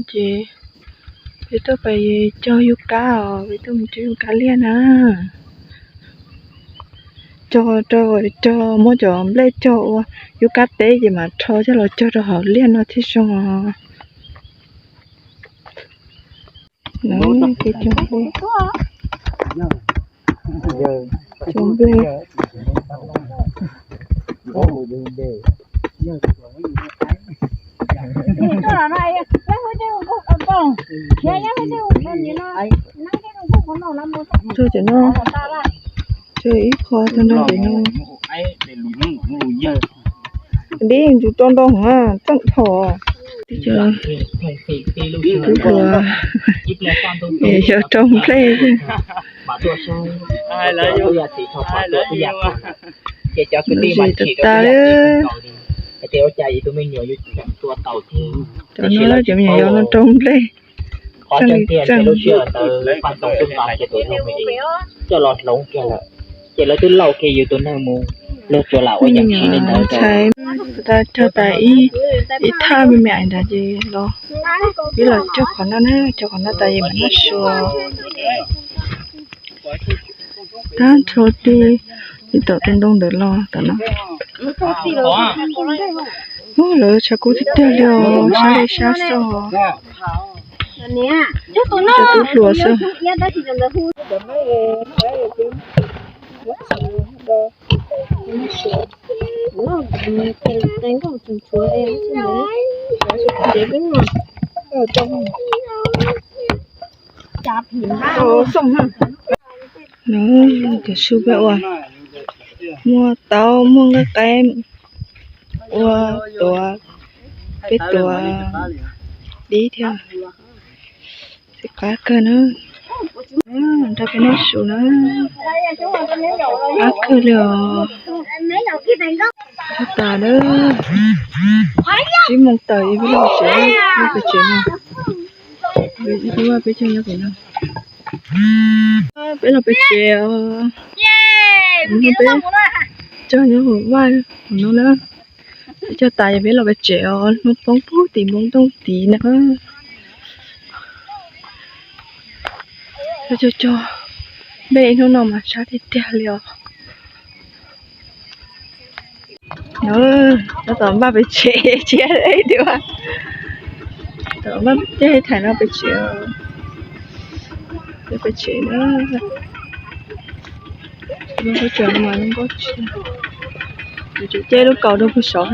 ces peb tuaj pais cog yub kab os, peb tuaj mus cog yub kab liaj na. Cog rau, cog muab cov nplej cog ua yub kab teb ces mam rho coj los cog rau hauv liaj no thiaj zoo os. Cog nplej, cog nplej. Tuaj cov no, tuaj ib qho tuaj nrog cov no. Dib ntsus rau nroo txeej thaum. Twb cov, twb cov, xyov rau nplej xwb. Lom zem tas tas li. Cov no cov me nyuam yaus no rau nplej. Txeej li txeej. Coj los hloov kiag lawm, ces lawv twb lauj kiag yus tus neeg mus, luag tsuas lam ua yam tsis li ntawd. Ntxhais, cog tas ib, ib thaj me me ntawd ces los, peb los cog qhov no na, cog qhov no tas ces mam noj su. Tag nrho tej, tej tom tus ntoo ntawd los tom no. Ub, lawv tshav kub tiag tiag li os, sab li sab xwb os. Tshav kub hluas xwb. Cov su peb ua, muaj taub muaj nqaij qaib, ua tuav, peb tuav dib thiab. Qab kawg na, nrog peb noj su na, qab kawg li os. Tag tas lawm, tsib moos tawm es peb los pem tsev, los pem tsev no. Peb los pem tsev, peb los pem tsev os. Peb cog nyob hauv vaj hauv no na. Peb cog tas es peb los pem tsev os, hnub poob pug tim npoo tooj tid na. Cog cog, npej ib hnub no mas sab tiag tiag li os. Tab tom npaj pem tsev, tsiab ib tiag, tom npaj tej thaim no pem tsev, pem tsev na. Zoo nkauj tshaj, zoo nkauj tshaj. Yuav tsum caij lub kaus rau puag saud.